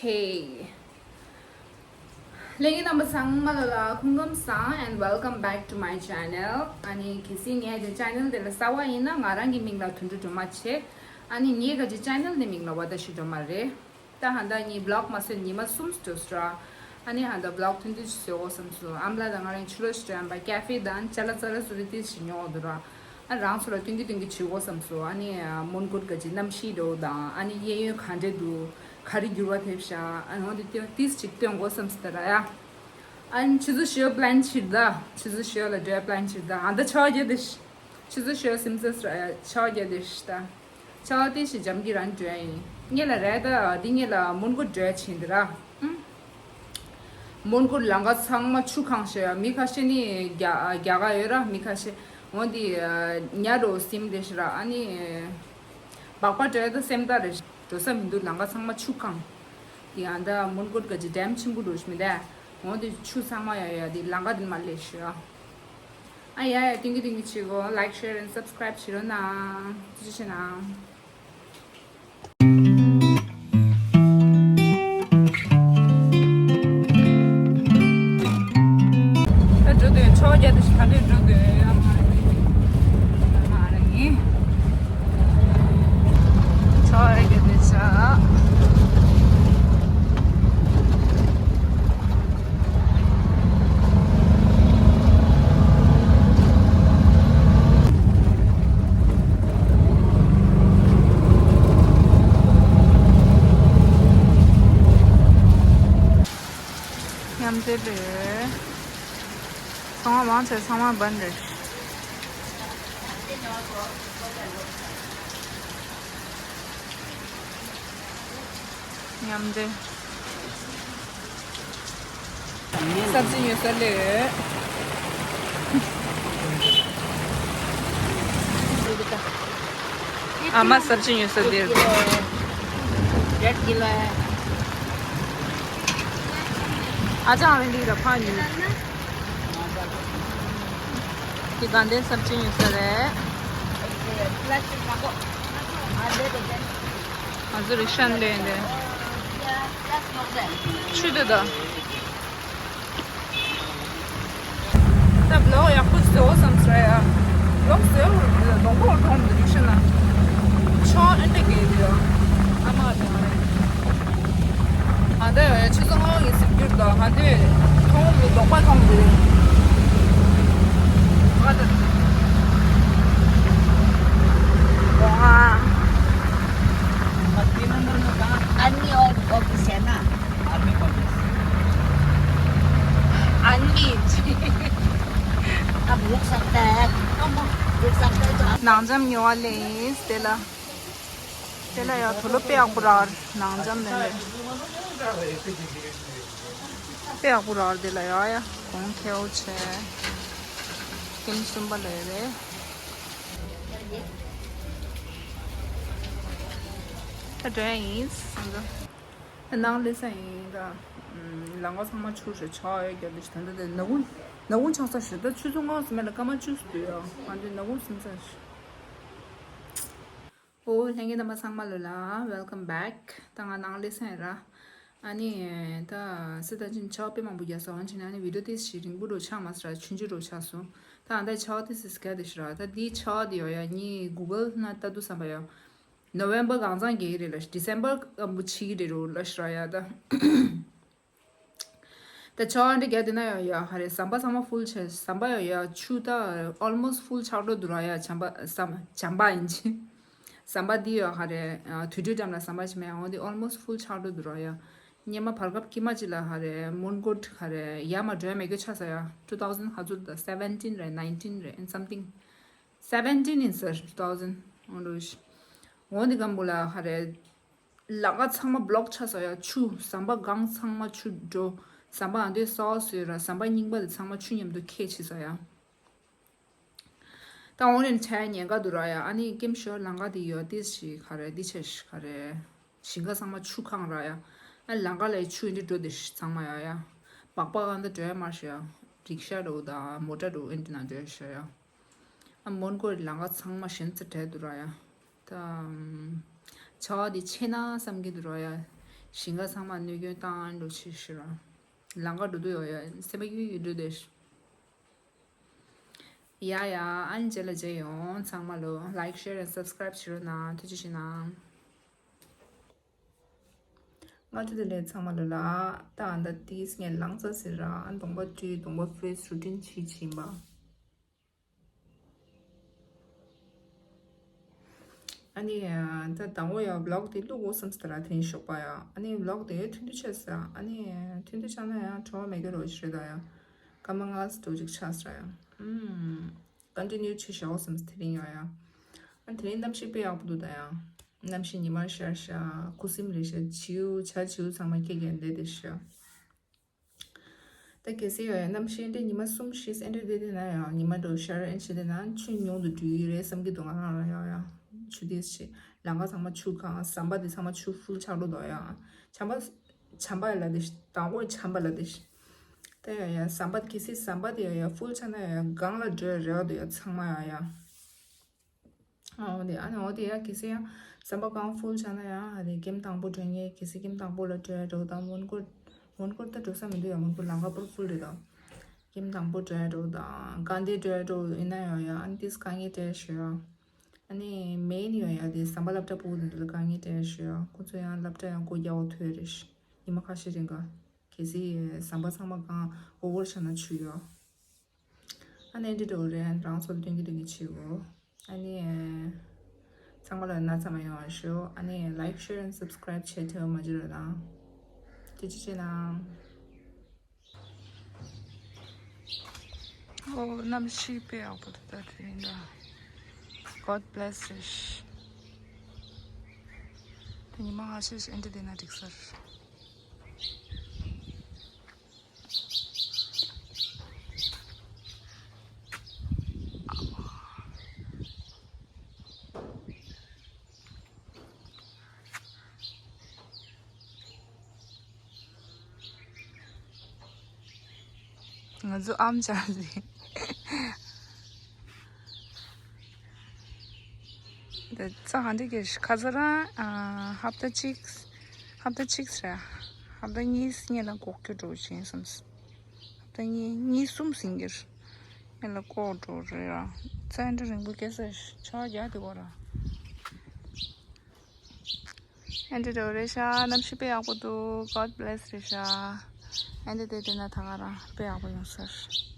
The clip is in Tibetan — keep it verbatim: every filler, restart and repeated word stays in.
Hey. ལྷན་རྒྱས་རྣམ་པ་ཚང་མ་ལ་ལ་སྐུ་ཁམས་བཟང་། and welcome back to my channel. ཨ་ནི་གལ་སྲིད་ངའི་ཅེ་ནལ་དེ་ལ་གསར་པ་ཡིན་ན་ང་རང་གི་མིང་ལ་དོན་གྲུབ་སྒྲོལ་མ་བྱས། ཨ་ནི་ངའི་ཅེ་ནལ་དེ་མིང་ལ་ཝ་ད་ཤི་སྒྲོལ་མ་རེད། ད་ཧ་ད་ངའི་བི་ལོག་མ་བཟོས་ཉི་མ་གསུམ་འགྲོ་སོང་ར། ཨ་ནི་ཧ་ད་བི་ལོག་ཐུང་ཐུང་ཞིག་བཟོ་དགོས་བསམ་སོང་། ཨ་མ་ལགས་དང་ང་རང་ཕྱི་ལོགས་ཤིག་འགྲོ་ཡ་ཡིན་པ། ཀ་ཧྥེ་དང་ཅ་ལག་ཅ་ལག་བཟོ་རིགས་ཏོག་ཙམ་ཞིག་ཉོ་དགོས་འདུག་ར། ཨ་རང་ཚོ་ལ་སྟོན་གྱི་སྟོན་གྱི་བྱེད་དགོས་བསམ་སོང་། ཨ་ནི་མོན་གྷོ་གི་གནམ་གཤིས་འདྲ་བོ་དང་། ཨ་ནི་གཡས་གཡོན་ག་འདྲ་འདུག་ག་རེ་འགྱུར་བ་ཐེབས་ཤག་ཨ་ནི་འོ་དེ་ཏོག་ཙམ་ཅིག་སྟོན་དགོས་བསམ་སོང་ར་ཡ། ཨ་ནི་ཆུ་ཚོད་བཞི་པ་པི་ལན་བྱེད་ད། ཆུ་ཚོད་བཞི་པ་ལ་འགྲོ་ཡ་པི་ལན་བྱེད་ད། ཨ་ད་ཆར་པ་རྒྱག་དེ། ཆུ་ཚོད་བཞི་པ་སིམ་སོང་ར་ཡ། ཆར་པ་རྒྱག་དེ་ད། ཆར་པ་ཏོག་ཙམ་འཇམ་གྱི་རང་འགྲོ་ཡ་ཡིན། ངེད་ལ་རེད་ད། འདི་ངེད་ལ་མོན་གྷོ་འགྲོ་ཡ་ཕྱིན་འདི་ར། ཨུམ། མོན་གྷོ་ལམ་ཁ་ཚང་མ་ཆུ་གང་ཤག་ཡ། མི་ཁ་ཤས་ནི་རྒྱ་རྒྱ་གར་ཡོད་ར། མི་ཁ་ཤས་འོ་འདི་ཉ་རོ་སིམ་དེ་ཤི་ར། ཨ་ནི་སྦག་སྦག་འགྲོ་ཡ་ད་སེམས་ཐག་རེད། འགྲོ་ས་མི་འདུག་ལམ་ཁ་ཚང་མ་ཆུ་གང་། འདི་ཨ་ད་མོན་གྷོ་ག་ཅི་ཌེམ་ཆེན་པོ་འགྲོ་ཤི་མི་འདུག་འོ་འདི་ཆུ་ཚང་མ་ཡ་ཡ་འདི་ལམ་ཁ་འདི་མ་ལས་ཤི་ར། ཨ་ཡ་ཡ། ཏིང་གི་ཏིང་གི་བྱེད་དགོས། like, share and subscribe བྱེད་རོགས་གནང་། ཐུགས་རྗེ་ཆེ་གནང་། ད་འགྲོ་དུས་ཆར་པ་རྒྱག་དེ་ཤི། ད་འདོད་འགྲོ་དུས་ཡ་མ་རེད། མ་རེད་ཡིན། ཆར་པ་རྒྱག་དེ་ཤི། མཉམ་འབྲེལ་རེད། ཚང་མ་མང་ཆེ་ཚང་མ་བན་རེད། མཉམ་འབྲེལ། སབ་ཇི་ཉོ་ས་སླེབས་ཡོད། ཨ་མ་སབ་ཇི་ཉོ་ས་འདིར། ཨ་ཅག་རང་འདི་ལ་ཕར་ཉོ། འདི་དགའ་ལྡན་སབ་ཇི་ཉོ་ས་རེད། ང་ཚོ་རིག་ཤ་འདྲེན་འདྲེན། ཆུ་དེ་དང་། ད་བི་ལོག་ཡག་པོ་བཟོ་བསམ་ས་ཡ། བི་ལོག་བཟོ་ལོང་པོ་མཐོང་མི་འདུག་ཤི་ན། ཆོ་ཨེ་འདྲ་གས་དེ་ཡོ། ཨ་མ་དེ་ང་རེད། ང་དེ་ཆུ་ཚོད་ལྔ་གི་གཟིམ་འགྱུར་དང་ང་དེ་མཐོང་མི་འདུག་པ་མཐོང་མི་འདུག་ང་དེ། ཨ་ནི་ཨོ་ཨོ་ཀི་ཟེར་ན། ཨ་ནི། ཨ་ལུག་ས་ཏེ། ཨ་མ་ལུག་ས་ཏེ། ནང་འཇམ་ཉོ་བ་ལེན་སྟེ་ལ། དེ་ལ་ཡ་དུ་ལོ་དཔེ་ཡག་པོ་རག་ནང་འཇམ་ལེན་ལེ། དཔེ་ཡག་པོ་རག་དེ་ལ་ཡ་ཡ་གོང་ཁེ་འོ་ཆེ། ཀིམ་གསུམ་པ་ལས་རེད། ད་འགྲོ་ཡ་ཡིན་སང་ད། ནང་ལས་ས་ཡིན་ད། ལམ་ཁ་ཚང་མ་ཆུ་རེད། ཆར་ཡོད་རྒྱབ་དེ་ཞིག་ད་ད་དེ་ནག་ཁུང་ནག་ཁུང་ཆགས་ས་ཞིག་ད་ཆུ་ཚོད་ལྔ་ཙམ་མེད་ལ་སྐར་མ་བཅུ་ཙམ་འདུག་ཡ། ང་ཚོའི་ནག་ཁུང་ཟིན་ས་ཞིག་ཨོ་ལྷན་རྒྱས་རྣམ་པ་ཚང་མ་ལོ་ལ་welcome back། ད་ང་ནང་ལས་སེང་ར། ཨ་ནི་ད་སི་ད་ཅིན་ཆར་པ་དཔེ་མང་པོ་རྒྱག་ས་འོན་ཆེ་ན་ཨ་ནི་བི་ཌིའོ་ཏིས་ཞིག་རིང་པོ་འགྲོ་ཆགས་མ་སི་ར་ཆུང་ཆུང་འགྲོ་ཆགས་སོང་། ད་ཨ་ད་ཆར་པ་ཏིས་སི་སྐད་དེ་ཤི་ར། ད་འདི་ཆར་པ་འདི་ཡོ་ཡ་ངའི་གུ་གལ་ན་ལྟ་དུས་བསམ་པ་ཡོ། ནོ་ཝེམ་བར་གང་ཚང་རྒྱག་གི་རེད་ལ་ཌི་སེམ་བར་སྐམ་པོ་ཆིག་གི་རེད་རོ་ལ་ཤི་ར་ཡ་ད། ད་ཆར་པ་འདི་རྒྱག་དེ་ན་ཡོ་ཡ་ཧ་རེ་ཟམ་པ་ཚང་མ་ཧྥུལ་ཆེ། ཟམ་པ་ཡོ་ཡ་ཆུ་ད་ཨོལ་མོ་སི་ཧྥུལ་ཆགས་འགྲོ་འདུག་ར་ཡ། བྱམས་པ་ཟམ་བྱམས་པ་ཡིན་ཅི། ཟམ་པ་འདི་ཡོ་ཧ་རེ་དུས་དྲོད་འགྲམ་ལ་ཟམ་པ་ཅི་མེད་འོ་འདི་ཨོལ་མོ་སི་ཧྥུལ་ཆགས་འགྲོ་འདུག་ར་ཡ། སྙེ་མ་བར་སྐབས་དཀྱིལ་མ་ཅི་ལ་ཧ་རེ་མོན་གྷོ་ཧ་རེ་ཡ་མ་འགྲོ་ཡ་མེད་གི་ཆགས་ས་ཡ། two thousand ཧ་ཚོད་ད་seventeen རེད་nineteen རེད་and something seventeen ཡིན་ས་two thousand འོ་འདི་གམ་པོ་ལ་ཧ་རེ། ལམ་ཁ་ཚང་མ་བི་ལོག་ཆགས་སོང་ཡ། ཆུ་ཟམ་པ་སྒང་ཚང་མ་ཆུ་འགྲོ། ཟམ་པ་ཨ་འདོད་སོ་སོ་ཡོད་ར། ཟམ་པ་རྙིང་པ་དེ་ཚང་མ་ཆུ་མཉམ་དུ་ཁྱེར་ཕྱིན་སོང་ཡ། ད་འོང་རེ་ཆ་ཉེན་ཁ་འདུག་ར་ཡ། ཨ་ནི་ཀིམ་ཤོ་ལམ་ཁ་དེ་ཡོད་དེ་ཞིག་ག་རེ་འདི་ཆེ་ཞིག་ག་རེ། ཞིང་ཁ་ཚང་མ་ཆུ་གང་ར་ཡ། ཨ་ལམ་ཁ་ལ་ཆུ་འདི་འགྲོ་དེ་ཞིག་ཚང་མ་ཡ་ཡ། སྦག་སྦག་ཨ་འདི་འགྲོ་ཡ་མ་ཞིག་ཡ། རིག་ཤ་འགྲོ་དང་མོ་ཊ་འགྲོ་ཨ་འདི་ན་འགྲོ་ཡ་ཞིག་ཡ། ཨ་མོན་གྷོ་རི་ལམ་ཁ་ཚང་མ་ཞེན་ཚ་བྲལ་འདུག་ར་ཡ། ད་ཆར་པ་འདི་ཆེ་ན་བསམ་གྱི་འདུག་ར་ཡ། ཞིང་ཁ་ཚང་མ་གནོད་སྐྱོན་བཏང་འགྲོ་ཆེ་ཤི་ར། ལམ་ཁ་འགྲོ་དུས་ཡོ་ཡ་སེམས་པ་གཡུག་གཡུག་འགྲོ་དེ། ཡ་ཡ་ཨ་ནི་རྗེས་ལ་མཇལ་ཡོང་། ཚང་མ་ལོ་like, share and subscribe བྱེད་རོགས་གནང་། ཐུགས་རྗེ་ཆེ་གནང་། སྔ་དྲོ་བདེ་ལེགས་ཚང་མ་ལོ་ལ། ད་ཨ་ད་ཏིས་ངས་ལངས་ཚར་ཟེར་ར། ཨ་གདོང་པ་བཀྲུས། གདོང་པ་face routine བྱེད་བྱིན་པ། ཨ་ནི་ད་དང་པོ་ཡ་vlog དེ་བླུག་འོ་བསམ་སྟེ་ར། དེ་ནི་ཞོགས་པ་ཡ། ཨ་ནི་vlog དེ་ཐུང་ཐུང་ཆགས་ས། ཨ་ནི་ཐུང་ཐུང་ཆགས་ན་ཡང་བྲོ་བ་མེད་ཀྱི་རོ་ཞིག་རེད་ད་ཡ། སྐར་མ་ལྔ་ཙམ་ཅིག་ཆགས་ས་ཡ། ཨུམ། continue བྱེད་ཤོག་བསམ་སྟེ་དེ་རིང་ཡ་ཡ། ཨ་དེ་རིང་གནམ་གཤིས་དཔེ་ཡག་པོ་འདུག་ད་ཡ། གནམ་གཤིས་ཉི་མ་ཤར་ཤག་ཁུ་སིམ་རེད་ཤག་བྱིའུ་བྱ་བྱིའུ་ཚང་མ་སྐད་རྒྱག་བསྡད་བསྡད་ཤག་ད་གལ་སྲིད་ཡོད་ཡ་གནམ་གཤིས་འདི་ཉི་མ་གསུམ་བཞི་ཨེ་འདྲ་བསྡད་བསྡད་ན་ཡང་ཉི་མ་འགྲོ་ཤར་ཨེ་འདྲ་བསྡད་ན་ཆུ་ཉུང་དུ་འགྲོ་གི་རེད་བསམ་གྱི་འདུག་ང་རང་ལ་ཡོད་ཡ། ཆུ་དེ་ཞིག་ལམ་ཁ་ཚང་མ་ཆུ་གང་ཟམ་པ་དེ་ཚང་མ་ཆུ་full ཆགས་འགྲོ་འདུག་ཡ། བྱམས་པ་བྱམས་པ་ལ་དེ་ཞིག་དང་པོ་བྱམས་པ་ལ་དེ་ཞིག་ད་ཡོད་ཡ་ཟམ་པ་གལ་སྲིད་ཟམ་པ་དེ་ཡོད་ཡ་full ཆགས་ན་ཡོད་ཡ་སྒང་ལ་འགྲོ་ཡ་རེ་བ་འདུག་ཡ་ཚང་མ་ཡོད་ཡ། ཨ་འོ་དེ་ཨ་ནི་འོ་དེ་ཡ་གལ་སྲིད་ཡང་ཟམ་པ་གང་full ཆགས་ན་ཡང་ཨ་དེ་ཀེམ་དང་པོ་འགྲོ་མཁན་གལ་སྲིད་ཀེམ་དང་པོ་ལ་འགྲོ་ཡ་འགྲོ་དང་མོན་གྷོ་མོན་གྷོ་ད་འགྲོ་ས་མི་འདུག་ཡ། མོན་གྷོ་ལམ་ཁ་པུར་full རེད་དང་། ཀེམ་དང་པོ་འགྲོ་ཡ་འགྲོ་དང་གང་དེ་འགྲོ་ཡ་འགྲོ་ཡིན་ན་ཡང་ཡ་ཨ་ནི་དེས་དཀའ་ངལ་འཕྲད་ཤོད་ཡ། ཨ་ནི་main ཡོད་ཡ་དེ་ཟམ་པ་སློབ་གྲྭ་ཕྲུ་གུ་དེ་འདི་ལ་དཀའ་ངལ་འཕྲད་ཤོད་ཡ། ཁོ་ཚོ་ཡང་སློབ་གྲྭ་ཡང་སྒོ་རྒྱག་འོ་ཐོས་རེད་ཤི་ཉི་མ་ཁ་ཤས་རིང་ག་གལ་སྲིད་ཟམ་པ་ཚང་མ་གང་over ཆགས་ན་ཆུ་ཡོད། ཨ་ནི་འདི་འདྲ་བོ་རེད། རང་ཚོ་ལ་སྟོན་གྱི་སྟོན་གྱི་བྱེད་དགོས། ཨ་ནི། ཚང་མ་ལ་ན་ཚ་མ་ཡོང་བ་ཞུ། ཨ་ནི་like, share and subscribe བྱེད་ཐུབ་མ་བརྗེད་རོགས་གནང་། ཐུགས་རྗེ་ཆེ་གནང་། ཨོ་གནམ་གཤིས་དཔེ་ཡག་པོ་འདུག་ད་དེ་རིང་ད། God bless you། དེ་ཉི་མ་ཁ་ཤས་ཤིག་ཨེ་འདྲ་བསྡད་ན་འགྲིག་ས་རེད། ང་ཚོ་ཨམ་ཅག་རེད། འདི་རྩྭ་ག་འདྲ་སྐྱེས་ཤག་ཁ་སང་རང་ཨ་ཧབ་ཏ་གཅིག་ཧབ་ཏ་གཅིག་རེད། ཧབ་ཏ་གཉིས་སྔོན་ལ་འགོག་རྒྱུ་འགྲོ་བཞིན་སོང་། ཧབ་ཏ་གཉིས་གཉིས་གསུམ་ཟིན་གྱི་རེད། སྔོན་ལ་འགོག་འགྲོ་རེད་ར། རྩྭ་འདྲ་རིང་པོ་སྐྱེས་ས་ཆར་པ་རྒྱག་དེ་གོ་ར། ཨེ་འདྲ་འགྲོ་རེད་ཤག་གནམ་གཤིས་དཔེ་ཡག་པོ་འདུག God bless རེད་ཤག་ཨེ་འདྲ་དེ་དེ་ན་ད་ག་རང་དཔེ་ཡག་པོ་ཡོང་ས་རེད།